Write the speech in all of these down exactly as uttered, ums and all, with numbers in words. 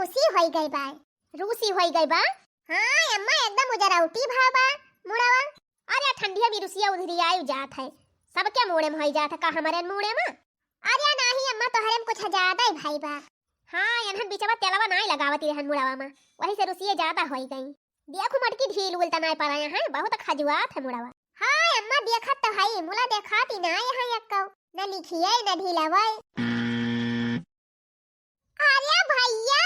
रूसी होई गई बा। रूसी होई गई बा? हाँ अम्मा, एकदम उजरौटी भा बा मुड़वा। अरे ठंडिया में रुसिया उधरी आई जात है, सबके मुड़े में होई जात है, का हमरे मुड़े में? अरे नाही अम्मा, तोहरे में कुछ ज्यादा ही भाई बा। हाँ, एनहन बिचवा तेलवा नाही लगावती रहन मुड़वा में, वही से रुसिये ज्यादा होई गई। देखो मटकी ढील उल त नाही पड़ा है, बहुत खजुआत है मुड़वा। हाँ अम्मा, देखत तो हई, मुला देखाती नाही है एक्को, न लिखिए न ढीलवै। अरे भैया,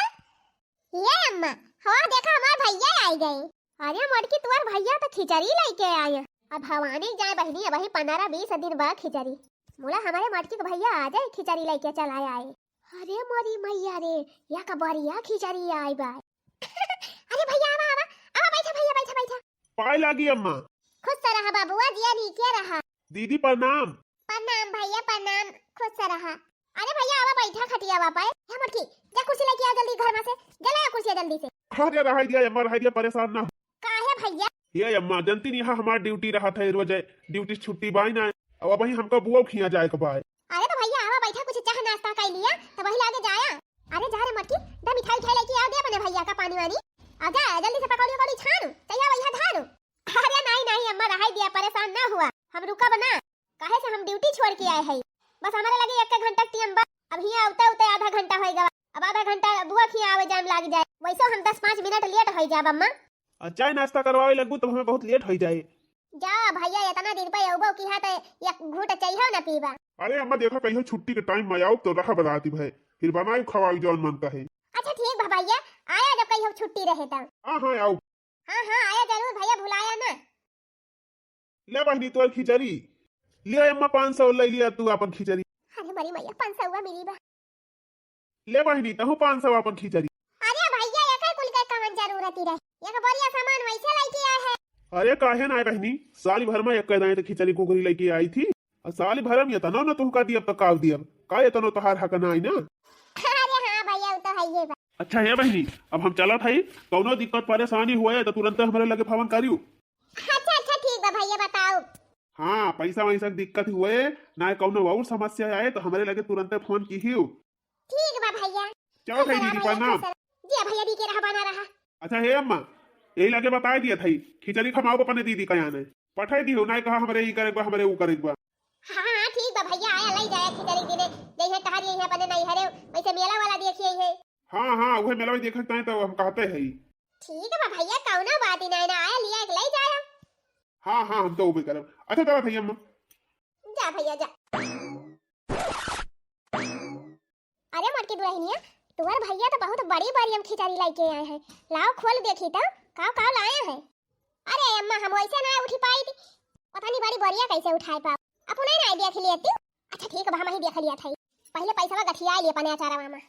ये अम्मा, हवा देखा हमार भैया आई गए। अरे मोटकी, तुअर भैया तो खिचड़ी लेके आए। अब भवानी जाए बहिनी, अबही पन्द्रह बीस दिन बा खिचड़ी। मुला हमारे मोटकी के भैया आ जाए, खिचड़ी लेके चला आए। अरे मोरी मैया रे, या का बढ़िया खिचड़ी आई बा। अरे भैया आवा, आवा, आवा, बैठा भैया, बैठा, बैठा। पाए लागी अम्मा। खुश रहा बाबुआ, जिया नीके रहा। दीदी प्रणाम। प्रणाम भैया, प्रणाम, खुश रहा। अरे भैया, आवा बैठा खटियावा पे। या मोटकी, जा कुर्सी लेके आ जल्दी घर में से। जा ले आ कुर्सी जल्दी से। अरे रहाई दिया अम्मा, रहाई दिया, परेशान ना हो। काहे भैया? ये अम्मा, जनती नहीं है हमार ड्यूटी रहा था रोज, ड्यूटी छुट्टी बाई ना। अब अबही हमका बुआ खिया जाए के बाय। अरे तो भैया, आवा बैठा, कुछ चाह नाश्ता कर लिया, तो वही लागे जाया। अरे जा रे मोटकी, दा मिठाई उठाई लेके आ दे अपने भैया का पानी वानी। आ जा, जल्दी से पकौड़ी वकौड़ी छान, तैयार भैया धान। अरे नाही, नाही अम्मा, रहाई दिया, परेशान ना हुआ, हम रुकब ना, काहे से हम ड्यूटी छोड़ के आए हई। बस हमारे लगे एक घंटा टीम बा, अब हियाँ उते उते आधा घंटा होई गवा, अब आधा घंटा बुआ खिया आवे जाए में लाग जाए, वैसे हम दस पाँच मिनट लेट होई जाब अम्मा। आ चाय नाश्ता करवावे लगबू तब हमें बहुत लेट होई जाए। जा भैया, इतना दिन पे अउबो किहा त एक घूंट चाहिए ना पीबा। अरे अम्मा देखा, कहियो छुट्टी के टाइम में आओ तो रहा बराती भय, फिर बनाई खवाई जौन मन कहे। अच्छा ठीक बा भैया, आया जब कहियो छुट्टी रहे तब। हाँ हाँ आओ। हाँ, हाँ, आया जरूर भैया, भुलाया ना। ले बहिनी तोर खिचड़ी। ले अम्मा पाँच सौ ले लिया तू अपन खिचड़ी। अरे बड़ी मैया, पाँच सौ हुआ मिली बा। ले बहिनी तहू पाँच सौ अपन खिचड़ी। अरे भैया, एकर कुल के कवन जरूरत ही रहे? एक बोरिया सामान वैसे लेके आए है। अरे काहे ना बहिनी, साल भर में एक दाएं तो खिचड़ी कुकरी लेके आई थी। और साल भर में इतना न तुहका दियब तो काव दियब, का इतनो तोहार हक ना आई ना। अरे हाँ भैया, वो तो है ये बात। अच्छा हे बहिनी, अब हम चलत हई, कौनो दिक्कत परेशानी हुए तो तुरंत हमरे लगे फोन करियो। अच्छा, अच्छा, ठीक बा भैया, बताओ। हाँ, पैसा वैसा के दिक्कत हुए, ना कौनो और समस्या आए तो हमरे लगे तुरंत फोन कीहियो। ठीक बा भैया। चलो भाई दीदी, प्रणाम। जी भैया, दी के रहा, बना रहा। अच्छा हे अम्मा, यही लगे बताए दिया था, खिचड़ी खमाओ अपने दीदी का यहाँ ने। पठाई दियो, ना कहा हमरे ई करे बा, हमरे ऊ करे बा। हाँ, हाँ, ठीक बा भैया, आया ले जाया खिचड़ी दिने, जइहे टहर यही अपने नहीं हरे, वैसे मेला वाला देखिए है। हाँ, हाँ, वह मेला देखत ताए तो हम कहते हैं। ठीक बा भैया, कौनो बात ही नहीं ना, आया लिया एक ले जाया। हाँ, हाँ, हम तो उबे करब। अच्छा, चला भैया अम्मा। जा भैया, जा। अरे मोटकी दुल्हनिया, तुअर भैया तो बहुत बड़ी बोरिया में खिचड़ी लेके आए हैं। लाओ खोल देखी तो, काव काव लाए हैं। अरे अम्मा, हम वैसे ना उठी पाई थी, पता नहीं बड़ी बोरिया कैसे उठाए पाओ। अपने ना देख लिए तू। अच्छा ठीक बा, हम ही देख लिया था। पहले पैसा गठिया लिए अपने अचारवा में।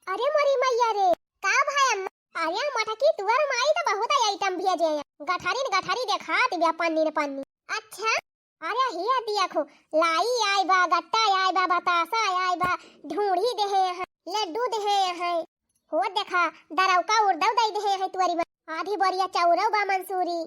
अरे मोरी मैया रे, का भाई अम्मा? अरे मोटकी, तुअर माई तो बहुत आइटम भेजे हैं। गठरी न गठरी देखात बिया, पन्नी न पन्नी। अच्छा, अरे हिया देखो, लाई आय बा, गट्टा आय बा, बतासा आय बा, ढूंढी देहे हैं, लड्डू देहे हैं। हो देखा, दरौका उर्दव दई देहे हैं तुअरी में, आधी बोरिया चौरौ बा मंसूरी।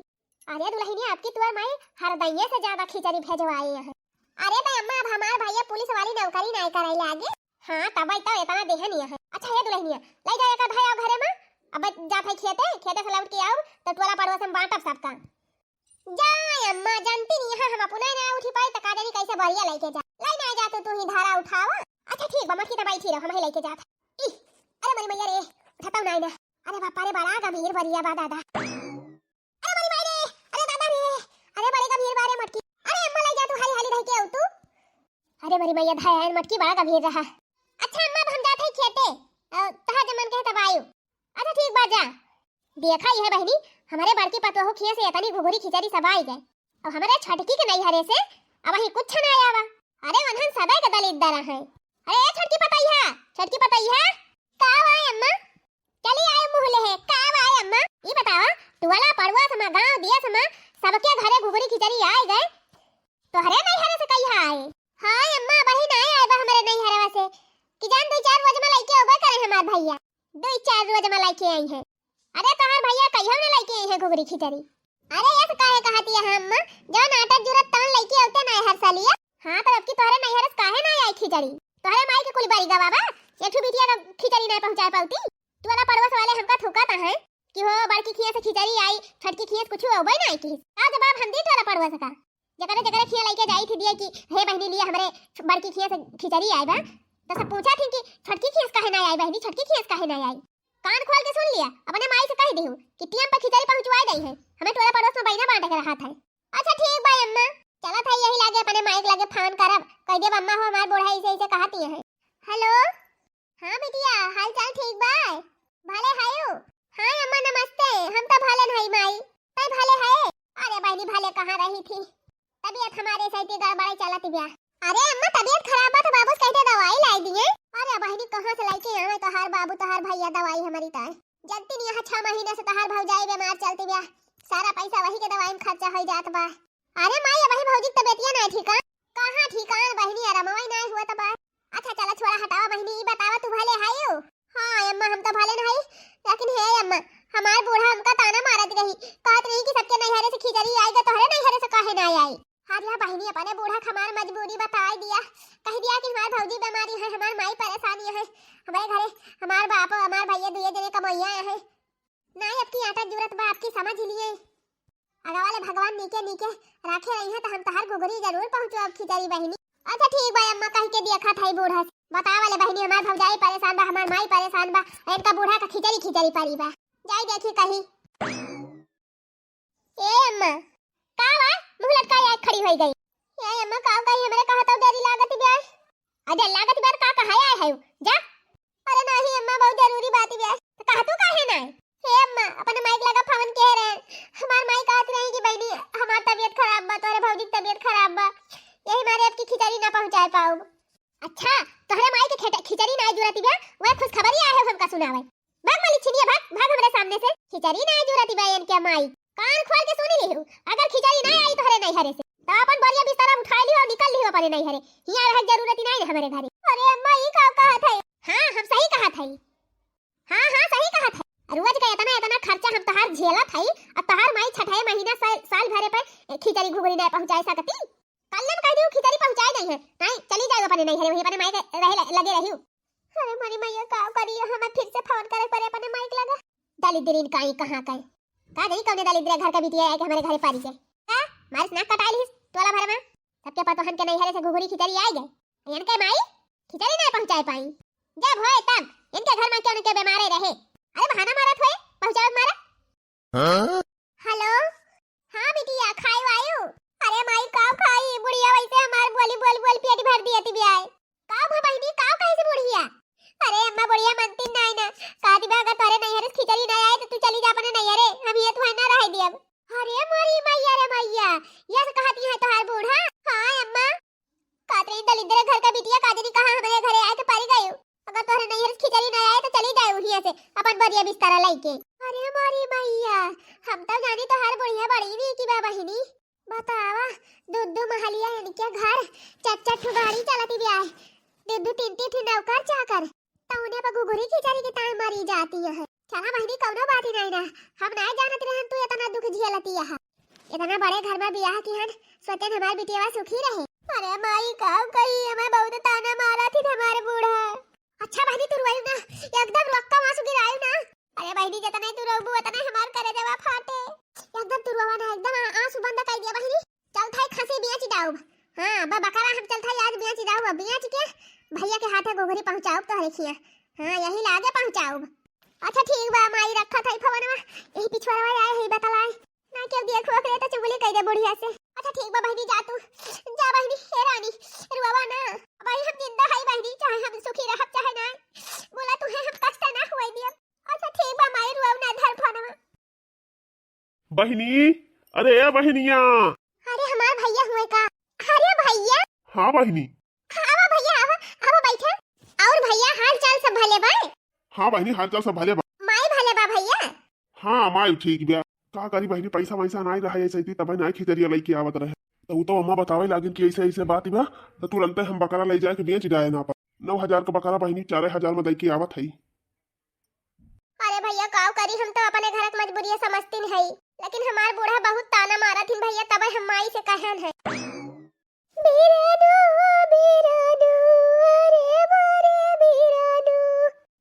अरे दुल्हनिया, आपकी तुअर माई हरदैया से ज्यादा खिचड़ी भेजवाए हैं। अरे बे अम्मा, अब हमार भैया पुलिस वाली नौकरी नाय करे लागे। हाँ, तब तो इतना देहे नहीं है। अच्छा हे दुल्हनिया, ले जाए का भाई आओ घरे में, अब जात है खेते, खेते से लौट के आओ तो टोला पड़ोस में बांटब सबका। जा अम्मा, जानती नहीं है, हम अपना ना उठी पाई तो का जानी कैसे बोरिया लेके जा। लाई ना जा तू, तू ही धारा उठावा। अच्छा ठीक बा, मक्खी तो बैठी रहो, हम ही लेके जात। ई, अरे मरी मैया रे, उठाता नहीं ना। अरे बापा रे, बड़ा गंभीर बोरिया बा दादा। अरे मरी माई रे, अरे दादा रे, अरे बड़े गंभीर बा रे मटकी। अरे अम्मा ले जा तू, हाली हाली रह के आऊ तू। अरे मरी मैया, धायन मटकी बड़ा गंभीर रहा। अच्छा अम्मा, अब हम जात है खेते, अ, तहा जमन कहे तब आयु। अच्छा ठीक बा, जा। देखा यह बहिनी, हमरे बड़की पतोहू खिया से इतनी घुघुरी खिचड़ी सब आई गए। अब हमरे छोटकी के नैहरे से अब ही कुछ ना आवा। अरे वनहन सबे के दलित दरा है। अरे ए छोटकी पतैया, छोटकी पतैया, का आवा अम्मा? चली आए मुँह लेहे, का आवा अम्मा? ई बतावा, टोला पड़ोस मा, गाँव देश मा, सबके घरे घुघुरी खिचड़ी आए गए, तोहरे नैहरे से कहिया आए? हाँ अम्मा, बहिन आए, आए बा हमरे नैहरवा से, कि जान दो चार रोज मा लइके अउबे करे हमार भैया। दो चार रोज मा लइके आई है। अरे तोहार भैया कहियो ना लइके आई है घुघरी खिचड़ी। अरे ये तो काहे कहती है अम्मा, जौन आटा जुरत तौन लइके अउते ना हर सालिया। हाँ तो अब की तोहरे नैहर से काहे ना आई खिचड़ी? तोहरे माई के कुल बरी गवा बा, एक ठो बिटिया का खिचड़ी ना पहुँचाए पाउती। टोला पड़ोस हमका थूकत है कि हो बड़की खिया से खिचड़ी आई, छोटकी खिया से कुछ अउबे ना आई किहिस। का जवाब हम दी टोला पड़ोस का? जकरे जकरे खिया लइके जाई थी दिए कि हे बहिनी लिए हमरे बड़की खिया से खिचड़ी आई बा, तो सब पूछा थी कि छोटकी खिया से काहे ना आई बहिनी, छोटकी खिया से काहे ना आई। कान खोल के सुन लिया, अपने माई से कह दिहू कि टीएम पर खिचड़ी पहुँचवाई दई है, हमें टोला पड़ोस में बहिना बांटे के रहत है। अच्छा ठीक बा अम्मा, चलत है यही लागे अपने माई के लगे फोन करब, कह देब अम्मा हो हमार बूढ़ा ऐसे ऐसे कहती है। हेलो, हाँ बिटिया, हाल चाल ठीक बा? भले हयू? हाँ अम्मा नमस्ते, हम तो भले हई माई, तै भले है? अरे बहिनी भले कहाँ रही थी, तबीयत हमारे सैती गड़बड़े चलत बिया। अरे अम्मा तबीयत खराब बा तो बाबू से कहते दवाई लाई दिए। अरे बहिनी कहाँ से लाइके आवे तोहार बाबू तोहार भैया दवाई हमारी ताई? जनती नहीं यहाँ छह महीने से तोहार भौजाई बीमार चलती बिया, सारा पैसा वही के दवाई में खर्चा हो जात बा। अरे माई, अबही भौजी के तबीयतिया नाय ठीक है। कहाँ ठीक है बहिनी, आरामवा ही नाय हुआ तब। अच्छा चला छोड़ा हटावा बहिनी, ई बतावा तू भले हयू? हाँ अम्मा हम तो भले नहीं, लेकिन हे अम्मा हमार बूढ़ा हमका ताना मारत रही, कहत रही कि सबके नैहरे से खिचड़ी आई तो तोहरे नैहरे से काहे ना आई। अरे बहिनी अपने बूढ़ा के हमार मजबूरी बताई दिया, कह दिया कि हमार भौजी बीमारी है, हमार माई परेशानी है, हमारे घरे हमार बाप हमार भैया दुए जने कमैया है, नाई अब की आटा जुरत बा, अब की समझ लिए। आगा वाले भगवान नीके नीके राखे रही है तो हम तहार घुघरी जरूर पहुँचो अब खिचड़ी बहिनी। अच्छा ठीक बा अम्मा, कह के देखा था बूढ़ा से। बता वाले बहिनी हमार भौजाई परेशान बा, हमार माई परेशान बा, इनका बूढ़ा का खिचड़ी खिचड़ी परी बा, जाई देखी कहीं। ए अम्मा, का बा? मुँह लटकाए आए खड़ी होई गई। ए अम्मा, का कही हमरे कहत देरी लागत बा। अरे लागत बा का कहा आए है? जा। अरे नाही अम्मा, बहुत जरूरी बात बा। तो कहा तू काहे ना? हे अम्मा, अपने माई के लगा फोन के रहे। हमार माई कहत रही कि बहिनी हमार तबीयत खराब बा, तोरे भौजी के तबीयत खराब बा, यही मारे आपकी खिचड़ी ना पहुँचाए पाऊब। अच्छा, तोहरे माई के खेटे-, खिचड़ी ना जुरती बा, वह खुशखबरी आए हो हमका सुनावे। भाग मालिक छिनिया, भाग, भाग हमरे सामने से। खिचड़ी ना जुरती बा इनके माई। कान खोल के सुन लिहू, अगर खिचड़ी ना आई तोहरे नैहरे से, तो अपन बोरिया बिस्तर उठा लिहू और निकल लिहू अपने नैहरे। हियाँ रहे के जरूरत ही नहीं है हमारे घरे। अरे अम्मा, ई का कहत है? हाँ, हम सही कहत है। हाँ, हाँ, सही कहत है। रोज का इतना, इतना खर्चा हम तोहार झेलत है, और तोहार माई छठे महीना साल, साल भरे पर खिचड़ी घुघरी नहीं पहुँचाए सकती। कल हम कह दियो खिचड़ी पहुँचाए दई है। नहीं, चली जाओ अपने नैहरे, वहीं अपने माई के रहे ल-, लगे रहियो। अरे मोरी मैया, का करी, हमें फिर से फोन करे पड़े अपने माई के लगा। दलिद्रीन काई कहाँ का है? का जानी कौने दलिद्र घर का बिटिया आए के हमारे घरे पारी के। का? मारिस नाक कटाई लिस, टोला भर में। सबके पतोहन के नैहरे से घुघरी खिचड़ी आए गए। इनके माई खिचड़ी नहीं पहुँचाए पाई। जब होए तब इनके घर में क्यों उनके बीमारे रहे। अरे बहाना मारत होए, पहुँचावे मारा। हाँ? हेलो, हाँ बिटिया, खाई वायु? अरे माई, काव खाई? बुढ़िया वैसे हमार बोली बोल बोल पेट भर दिया ती बियाए। काव भा बहिनी, काव कहे से बुढ़िया? अरे अम्मा, बुढ़िया मनती नाई ना। कहती बा, अगर तोरे नैहरे से खिचड़ी ना आए तो तू चली जा अपने नैहरे, हम ये तुम्हें ना रह दियब। अरे मोरी मैया रे मैया, यह कहती है तोहार बूढ़ा? हाँ अम्मा। कातरी दलिद्र घर का बिटिया का जनी कहाँ हमरे घरे आए के पड़ गयू। अगर तोहरे नैहर से खिचड़ी ना आए तो चली जाए उहिया से अपन बोरिया बिस्तारा लेके। अरे मोरी मैया, हम तो जानी तोहार बुढ़िया बड़ी नीकी बा बहिनी। बतावा, दू दू महलिया इनके घर, चार चार ठो गाड़ी चलती ब्याह, दू दू तीन तीन ठो नौकर चाकर, तो उन्हें पर घुघुरी खिचड़ी की ताई मरी जाती है। चला बहिनी, कौनो बात ही नहीं ना, हम नहीं जानत रहन तू इतना दुख झेलती है। इतना बड़े घर में बियाह किहन, सोचन हमार बिटिया सुखी रहे। अरे माई, का कही, हमें बहुत ताना मारा थी हमारे बूढ़ा। अच्छा बहिनी, तू रोइउ ना, एकदम रोक्का आंसू गिराइउ ना। अरे बहिनी, जितना तू रोबू उतना हमार करेजवा फाटे। एकदम तू रोवा ना, एकदम आ-, आंसू बंद कर दिया बहिनी। चल थाई खसी बेच जाउब। हाँ, अब बकरा हम चल थाई आज बेच जाउब, बेच के भैया के हाथे घुघरी पहुँचाउब तोहरे खिया। हाँ, यही लागे पहुँचाउब। अच्छा ठीक बा माई, रखा थाई फोनवा, यही पिछुआरवा आए है बतलाए। ना केहू देखो ओकरे तो चुगली कह दे बुढ़िया से। अच्छा ठीक बा बहिनी, जा तू, जा बहिनी। हे रानी, रुआवा ना, भाई हम जिंदा है बहिनी, चाहे हम सुखी रहब चाहे ना, बोला तू है हम कष्ट ना हुए दिया। अच्छा ठीक बा माई, रुआव ना, धर फोनवा। बहिनी, अरे ए बहिनिया। अरे हमार भैया हुए का? अरे भैया। हाँ बहिनी। हाँ, आवा भैया, आवा, आवा बैठा। और भैया, हाल चाल सब भले बा? हाँ बहिनी, हाल चाल सब भले बा। माई भले बा भैया? हाँ, माई ठीक बा। का करी बहिनी, पैसा वैसा नाई रहा, ऐसे ही तबे नाई खिचड़िया लेके आवत रहे। तो उ तो अम्मा बतावे लागिन कि ऐसे ऐसे बात बा, तो तुरंते हम बकरा ले जाके बेच डाए ना पर। नौ हजार का बकरा बहिनी, चारे हजार में दे के आवत है। अरे भैया, काव करी, हम तो अपने घर के मजबूरी समझती नहीं, लेकिन हमार बूढ़ा बहुत ताना मारत हिन भैया, तबे हम माई से कहन है। बीरानू, बीरानू, अरे मोरे बीरानू,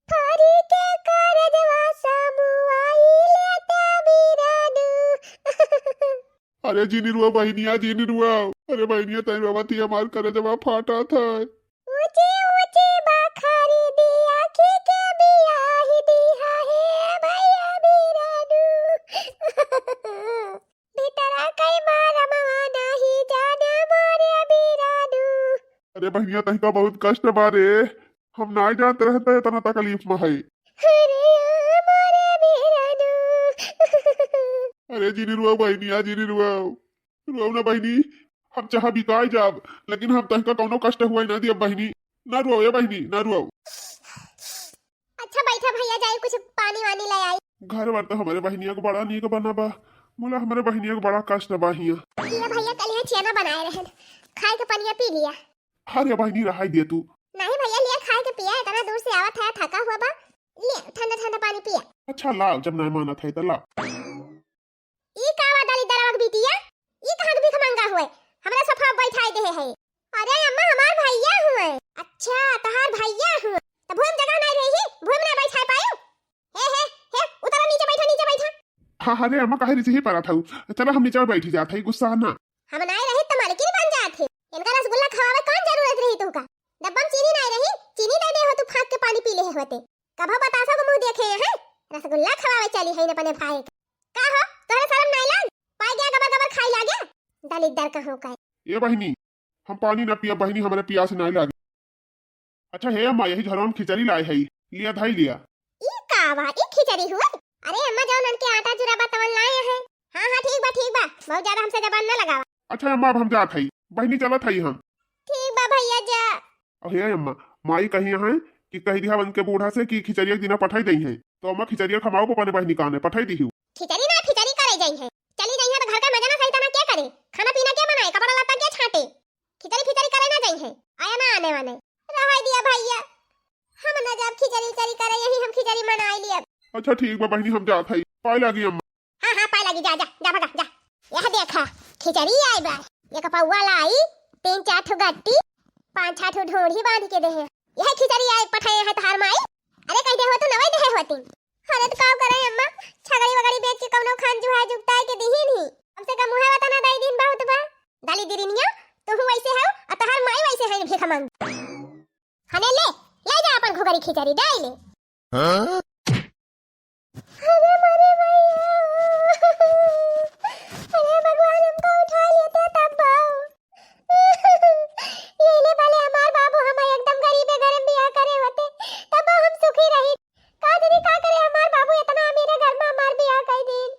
फारी के करजवा सब अरे जिनी रुआ बहिनिया, जिनी रुआ। अरे बहिनिया, तैं रोवत ही हमार करेजवा फाटत है। ऊंची ऊंची बखारी दिया के, के बियाही दिहा हे भैया बिरानू। भीतरा कई मारमवा नाही जाने मोरे बिरानू। अरे बहिनिया, तहिका बहुत कष्ट बा रे। हम नाई जानत रहन त इतना तकलीफ में है। अरे मोरे बिरानू। अरे जिनी रुआ बहिनिया, जिनी रुआ। रुआ ना बहिनी, हम चाहे बिकाई जाब, लेकिन हम तहिका कौनो कष्ट हुआ ना दिया बहिनी। ना रुआ ए बहिनी, ना रुआ। अच्छा बैठा भैया, जाई कुछ पानी वानी ले आई। घर वर तो हमरे बहिनिया के बड़ा नीक बना बा, मुला हमरे बहिनिया के बड़ा कष्ट बा हिया। ये भैया कल यहाँ छेना बनाए रहन, खाए के पनिया पी लिया। अरे बहिनी रहाई दे तू। नहीं भैया लिया, खाए के पिया, इतना दूर से आवत है, थका हुआ बा, लिया ठंडा ठंडा पानी पिया। अच्छा लाओ, जब नहीं मानत है तो लाओ। ई का बा दलिद्दरवा के बिटिया? ई कहाँ के भीख मंगा हुए? हमरा सोफा बैठाई देहे है। अरे अम्मा, हमार भैया हुए। अच्छा, तहार भैया हुए। त भूम जगह नहीं रही, भूम ना बैठाई पायू। हे, हे, हे, उतरा नीचे बैठा, नीचे बैठा। हाँ, हाँ रे अम्मा, काहे रिसिही परत हऊ? चला हम नीचे बैठी जात है, गुस्सा ना। हम नहीं रही त मालकिन बन जात है। इनका रसगुल्ला खवावे कौन जरूरत रही तुहका? डब्बा में चीनी नहीं रही, चीनी दे दे हो तू फाँक के पानी पी ले होते। कभो बतासा को मुँह देखे हैं, रसगुल्ला खवावे चली है अपने भाई के। का हो, तोहरे शरम नहीं लाग? पाई गया गबर गबर खाई लागे, दलिद्दर कहूँ का। ए बहिनी, हम पानी ना पिया बहिनी, हमरे पियास नहीं लागे। अच्छा हे अम्मा, यही झरवा में खिचड़ी लाए है, लिया धाई लिया। ई का बा, ई खिचड़ी हुए? अरे अम्मा, जौन उनके आटा चूरा बा तवन लाए हैं। हाँ, हाँ, ठीक बा, ठीक बा, बहुत ज्यादा हमसे जबान ना लगावा। अच्छा अम्मा, अब हम जात हई, बहिनी चलत हई हम। ठीक बा भैया, जा। अहे अम्मा, माई कही हैं कि कह दिया उनके बूढ़ा से कि खिचड़िया के दिना पठाई दई हैं, तो अम्मा खिचड़िया खमाओ अपने बहिनी काने पठाई दी हूँ। खिचड़ी ना, खिचड़ी करे जाई है, चली जाई है तो घर का मजा ना सही तना क्या करे, खाना पीना क्या बनाए, कपड़ा लत्ता क्या छाटे, खिचड़ी खिचड़ी करे ना जाई है, आया ना आने वाने। रहाई दिया भैया, हम ना जब खिचड़ी उचड़ी करे, यही हम खिचड़ी मनाई लिया। अच्छा ठीक बा बहिनी, हम जात हई, पाए लागी अम्मा। हाँ, हाँ, पाए लागी, जा, जा, जा, भगा, जा। यह देखा, खिचड़ी आई बा। एक पौवा लाई, तीन चार ठो गट्टी, पाँच छह ठो ढोढ़ी बांध के देहे। यह खिचड़ी आई पठाए हैं तहार माई। अरे, कह दे हो तू नवई देहे होती। अरे, तो का करे अम्मा, छगड़ी वगड़ी बेच के कौनो खान जुहाय जुगताए के दिही नहीं। कम से कम मुहे वतना दाई दिन बहुत बा। दाली दिरिनिया, तू वैसे हो, और तहार माई वैसे है भीख मांग। हने ले, ले जा अपन घुघरी खिचड़ी, दे ले। हाँ? अरे मोरे भैया, अरे भगवान हमका उठा लेते तब बाऊ। ये ले भले हमार बाबू हमें एकदम गरीबे घर में बियाह करे होते, तब हम सुखी रही। का जानी का करे हमार बाबू इतना अमीरे घर में हमार बियाह कर दीन।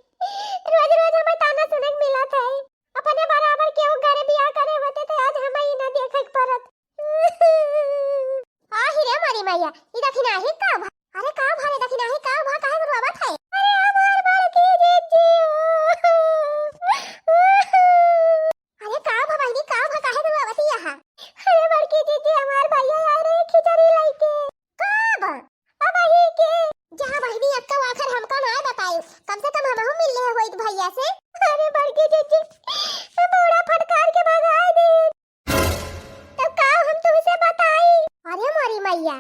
रोज रोज हमें ताना सुने के मिलत है। अपने बराबर केहू घरे बियाह करे होते तो आज हमें ही ना देखे के पड़त। आ ही रे मोरी मैया, ई दखिनाही का भा? अरे का भा रे दखिनाही का भा, काहे रोवत है? अरे हमार बड़की जीजी ओ। अरे का भा बहिनी, का भा, काहे रोवत है यहाँ? अरे बड़की जीजी, हमार भैया आए रहे खिचड़ी लेके। कब? अब ही के। जा बहिनी, अक्का आखिर हमका ना बताई, कम से कम हमहू मिल ले होइत भैया से। अरे बड़की जीजी, बूढ़ा फटकार के भगाए दे। तब का हम तुमसे बताई? अरे मोरी मैया,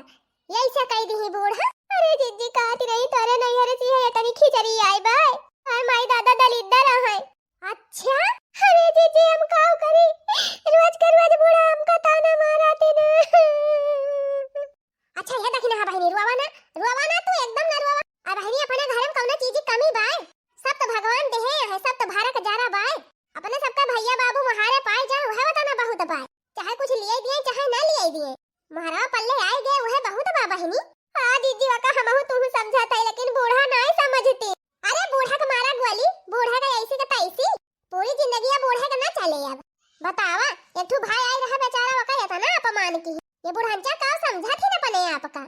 यही से कह दी बूढ़ा। अरे जीजी, कहती रही तोरे नैहर से है तनी खिचड़ी आई बाय। और माई दादा दलिद्दर है। अच्छा, अरे जीजी, हम का करी? रोज के रोज बूढ़ा हमका ताना मारा थे ना। अच्छा, ये देखी ना, हाँ बहिनी, रोवा ना, रोवा ना तू, एकदम ना रोवा। आ बहिनी, अपने घर में कौनो चीज की कमी बाय? सब तो भगवान देहे है, सब तो भारा के जारा बाय। अपने सबका भैया बाबू महारे पाए जा, वह बताना बहुत बाय। चाहे कुछ लिए दिए, चाहे ना लिए दिए, महारा पल्ले आए गए, वह बहुत बा बहिनी। हाँ जीजी, वका हमहू तुहू समझा था, लेकिन बूढ़ा नाय समझती। अरे बूढ़ा के मारा गोली, बूढ़ा के ऐसी के तैसी। पूरी जिंदगी अब बूढ़े के ना चले अब। बतावा, एक ठो भाई आई रहा बेचारा, ओकर इतना अपमान की। ये बुढ़ांचा का समझा थी ना अपने आप का।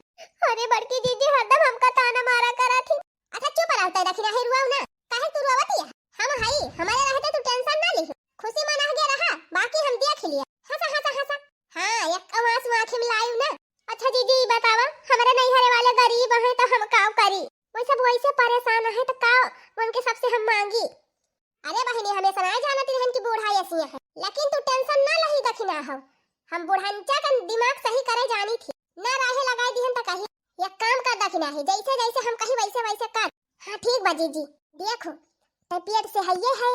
अरे बड़की जीजी हरदम हमका ताना मारा करा थी। अच्छा चुप रहते दखिना है रुआऊ ना। काहे तू रोवत है? हम हई, हमारे रहते तू टेंशन ना ली। खुशी मना के रहा, बाकी हम देख लिया। हंसा, हंसा, हंसा। हाँ, एक आंसू आँखें में लायू ना। अच्छा जीजी, ई बतावा, हमारे नैहरे वाले गरीब हैं तो हम का करी? वो सब वैसे परेशान है तो का उनके सबसे हम मांगी? अरे बहिनी, हमेशा नाय जानत रहन कि बूढ़ा ऐसी है, लेकिन तू टेंशन ना लही दखिना हो, हम बुढ़ंचा के दिमाग सही करे जानी थी, ना राहे लगाई दिहन त कही। एक काम कर दखिना है, जैसे जैसे हम कही वैसे वैसे कर। हाँ ठीक बा जीजी। देखो, तबियत से हइये है,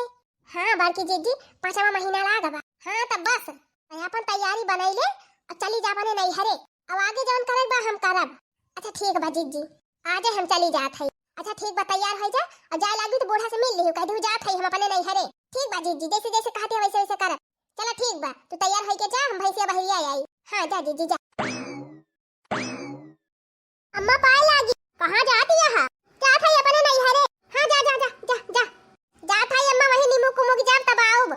हाँ बड़की जिज्जी, पाँचवा महीना लाग बा। हाँ तब बस, मैं अपन तैयारी बनाई ले और चली जा अपने नैहरे। अब आगे जौन करे बा हम करब। अच्छा ठीक बा जिज्जी, आजे हम चली जात हई। अच्छा ठीक बा, तैयार होइ जा और जाए लागी तो बूढ़ा से मिल लिहू, कह दू जात हई हम अपने नैहरे। ठीक बा जिज्जी, जैसे जैसे कहते हैं वैसे वैसे करब। चला ठीक बा, तू तैयार होई के जा, हम भैंसिया बहरिया आई। हाँ जा जिज्जी जा। अम्मा पाए लागी। कहाँ जात यहा? जात हई अपने नैहरे। हाँ जा जा जा जा जा। जात हई अम्मा, वही नीमू कुमू की जाब तब आउब।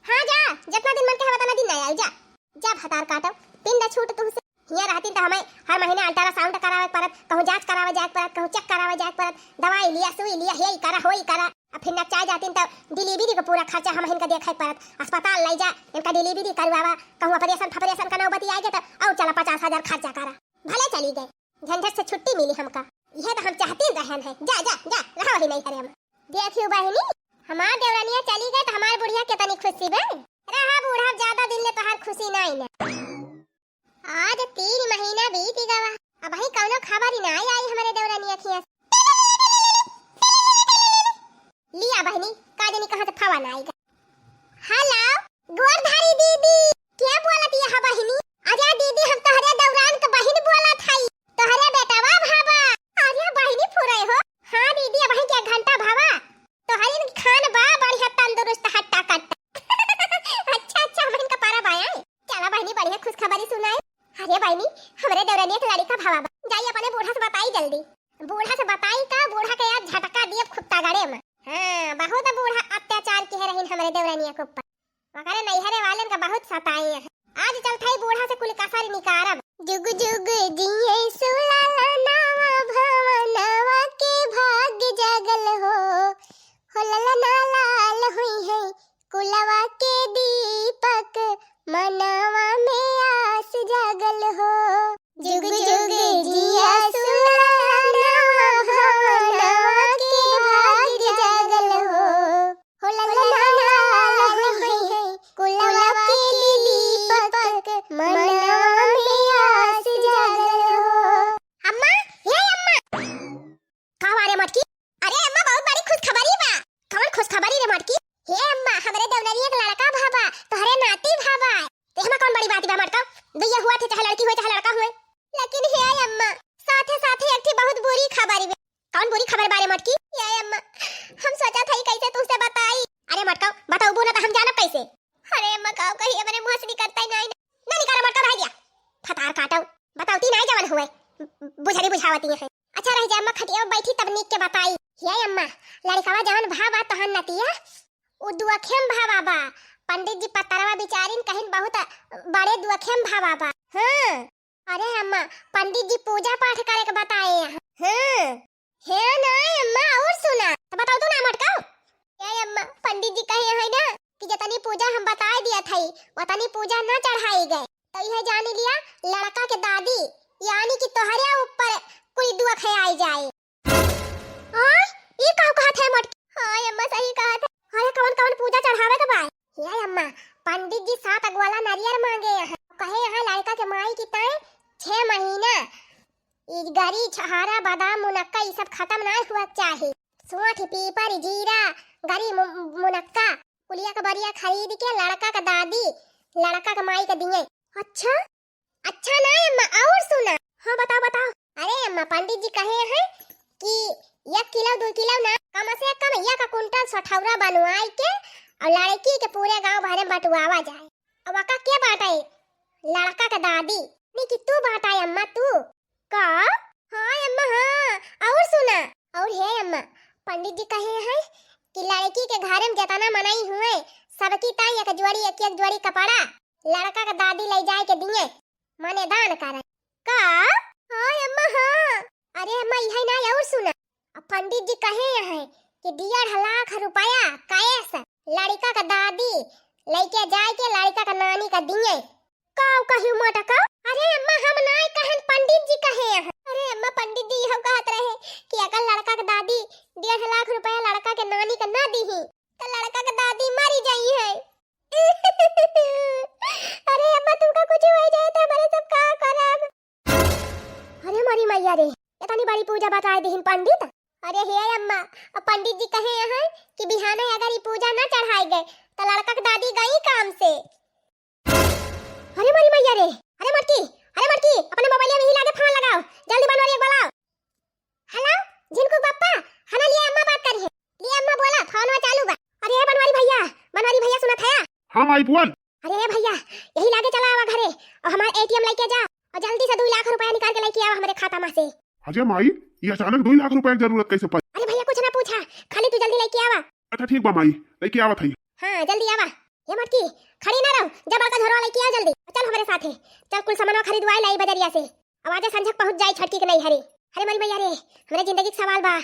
हाँ जा, जितना दिन मन के हवा तना दिन ना आई जा। जा भतार काटो, पिंड छूट तुमसे। हियाँ रहती तो हमें हर महीने अल्ट्रासाउंड करावे के परत, कहूँ जांच करावे जाए के परत, कहूँ चेक करावे जाए के परत, दवाई लिया, सुई लिया, हे ई करा, हो ई करा। अब फिर नचाए जाती तो डिलीवरी के पूरा खर्चा हम इनका देखे के परत, अस्पताल ले जा, इनका डिलीवरी करवावा, कहूँ ऑपरेशन फॉपरेशन का नौबती आए गए तो और चला पचास हजार खर्चा करा। भले चली गए, झंझट से छुट्टी मिली हमका। यह तो हम चाहती रहन है। जा जा जा, रहा वही नैहरे हम। देखियो बहिनी, हमार देवरनिया चली गए तो हमार बुढ़िया कितनी खुशी बे। रहा बूढ़ा, ज्यादा दिन ले तोहार खुशी नाई ना। आज तीन महीना बीत गवा, अबही कौनो खबर ही नाई आई हमरे देवरनिया खिया से। लिया बहिनी, का जानी कहाँ से फोन आइगा। हेलो, गोर धारी दीदी, के बोलत यह बहिनी? अरे दीदी, हम तोहरे दौरान के बहिन बोलत हई, तोहरे बेटवा भावा। अरे बहिनी फुरे हो। हाँ दीदी, अबही के एक घंटा भावा, तोहरे खान बा बढ़िया तंदुरुस्त हट्टा कट्टा। अच्छा अच्छा, बहिन का पारा बाया है। चला बहिनी, बढ़िया खुशखबरी सुनाए। अरे बहिनी, हमरे देवरनिया के लड़िका भावा बा, जाई अपने बूढ़ा से बताई जल्दी। बूढ़ा से बताई का, बूढ़ा के यार झटका दिए खूब तगड़े में। हाँ, बहुत बूढ़ा अत्याचार किहे रहिन हमरे देवरनिया के ऊपर। मगर नैहरे वालन का बहुत सताए हैं। आज चलत हई बूढ़ा से कुल कसर निकारब। जुग जुग जिए सुलाला नावा भवनवा के भाग जागल हो। हो ललना लाल हुई है कुलवा के दीपक, मनवा में आस जागल हो। जुग जुग जिया सुलाना भवनवा के भाग जागल हो। हो ललना लाल हुई है कुलवा के दीपक, मनवा में आस जागल हो। अम्मा, हे अम्मा। का हुआ रे मटकी? अरे अम्मा, बहुत बड़ी खुशखबरी बा। कौन खुशखबरी रे मटकी? हे अम्मा, हमरे देवरनिया के लड़का भावा, तोहरे नाती भावा। ते हमा कौन बड़ी बात बा मटका? दुइया हुआ थे, चाहे लड़की हुए, चाहे लड़का हुए। लेकिन हे अम्मा, साथे साथे एक ठे बहुत बुरी खबर बा। कौन बुरी खबर बा रे मटकी? हे अम्मा, हम सोचा था कैसे तुमसे बताई। अरे मटका, बताओ बोला तो हम जाना कैसे? अरे अम्मा, काव कही, हमरे मुँह से निकलता ही नहीं। ना निकाला मटका, रह गया। फतार काटो, बताओ ती नहीं जवन हुए, बुझरी बुझावती है। अच्छा रह जा अम्मा, खटिया में बैठी तब नीक के बताई। हे अम्मा, लड़कवा जवन भा बा तोहर नतिया, उ दुअखेम भा बा। पंडित जी पतरवा बिचारिन कहिन बहुत बड़े दुअखेम भा बा। हाँ। अरे अम्मा, पंडित जी पूजा पाठ करे के बताए हैं। हाँ। हे ना अम्मा, और सुना। तो बताओ तो ना मटकाओ। ए अम्मा, पंडित जी कहे हैं ना कि जतनी पूजा हम बताए दिया था, वतनी पूजा ना चढ़ाई गए। तो यह जानी लिया, लड़का के दादी, यानी कि तोहरे ऊपर कोई दुख है आई जाए। हाँ, ई का कहत है मटकी? हाँ अम्मा, सही कहत है। अरे कवन कवन पूजा चढ़ावे के बा? हे अम्मा, पंडित जी सात अगवाला नारियर मांगे हैं। कहे हैं लड़का के माई की ताई छह महीना ई गरी, छहारा, बादाम, मुनक्का, ई सब खत्म ना हुआ के चाही। सोंठ, पीपर, जीरा, गरी, मु-, मुनक्का, कुलिया के बरिया खरीद के लड़का के दादी, लड़का के माई के दिए। अच्छा, अच्छा ना अम्मा, और सुना। हाँ, बताओ, बताओ। अरे अम्मा, पंडित जी कहे हैं कि एक किलो, दो किलो ना, कम से कम एक कुंटल सठौरा बनवाई के और लड़की के पूरे गांव भर में बंटवावा जाए। अब ओका के बांटे? लड़का के दादी। नहीं कि तू बांटे अम्मा, तू। का? हाँ अम्मा, हाँ। और सुना। और हे अम्मा, पंडित जी कहे हैं कि लड़की के घर में जितना मनई हुए, सबकी ताई एक जोड़ी, एक एक जोड़ी कपड़ा लड़का के दादी ले जाए के दिए, माने दान करे। का? हाँ अम्मा, हाँ। अरे अम्मा, इहे ना, और सुना। अब पंडित जी कहे हैं कि डेढ़ लाख रुपया कैश लड़का के दादी लेके जाए के लड़का के नानी के दिए। का कही मटका? अरे अम्मा, हम नाय कहन, पंडित जी कहे हैं। अरे अम्मा, पंडित जी इहो कहत रहे कि अगर लड़का के दादी डेढ़ लाख रुपया लड़का के नानी के ना दीही, तो लड़का के दादी मरी जाई है। अरे अम्मा, तुमका कुछ हो जाए तो हमारे सब का करब? अरे मोरी मैया रे, इतनी बड़ी पूजा बताए दिहिन पंडित, अरे हे अम्मा, अब पंडित जी कहे हैं कि बिहाने अगर ई पूजा ना चढ़ाई गए तो लड़का के दादी गई काम से। अरे मोरी मैया रे, अरे मोटकी, अरे मोटकी, अपने मोबाइल में ही लागे फोन लगाओ, जल्दी बनवारी एक बुलाओ। हेलो, झिनकू पप्पा, हना लिया अम्मा बात करी है। लिया अम्मा बोला, फोन में चालू बा। अरे हे बनवारी भैया, बनवारी भैया सुनत है? हाँ माई बोल। अरे हे भैया, यही लागे चला आवा घरे और हमार एटीएम लेके जा और जल्दी से दो लाख रुपया निकाल के लेके आवा हमारे खाता में से। अजय माई, ये अचानक दो लाख रुपया की जरूरत कैसे पड़ी? अरे भैया कुछ ना पूछा, खाली तू जल्दी लेके आवा। अच्छा ठीक बा माई, लेके आवत हई। हाँ जल्दी आवा। ये मोटकी, खड़ी ना रहो, जा बड़का झोरवा लेके आ जल्दी। चल हमारे साथे, चल कुल सामानवा खरीदवाए लाई बजरिया से। अब आजे संझक पहुँच जाई छोटकी के नैहरे। अरे मोरी मैया रे, हमरे जिंदगी के सवाल बा।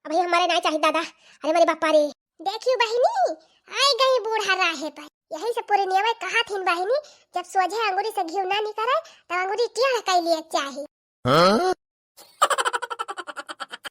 अब ये हमारे नाई चाहिए दादा। अरे मोरे बापा रे। देखियो बहिनी, आई गई बूढ़ा राहे पर। यही से पूरे नियम कहा थीन बहिनी, जब सोझे अंगूरी से घी ना निकले, तब अंगूरी टेढ़ कई लिए चाही। हाँ?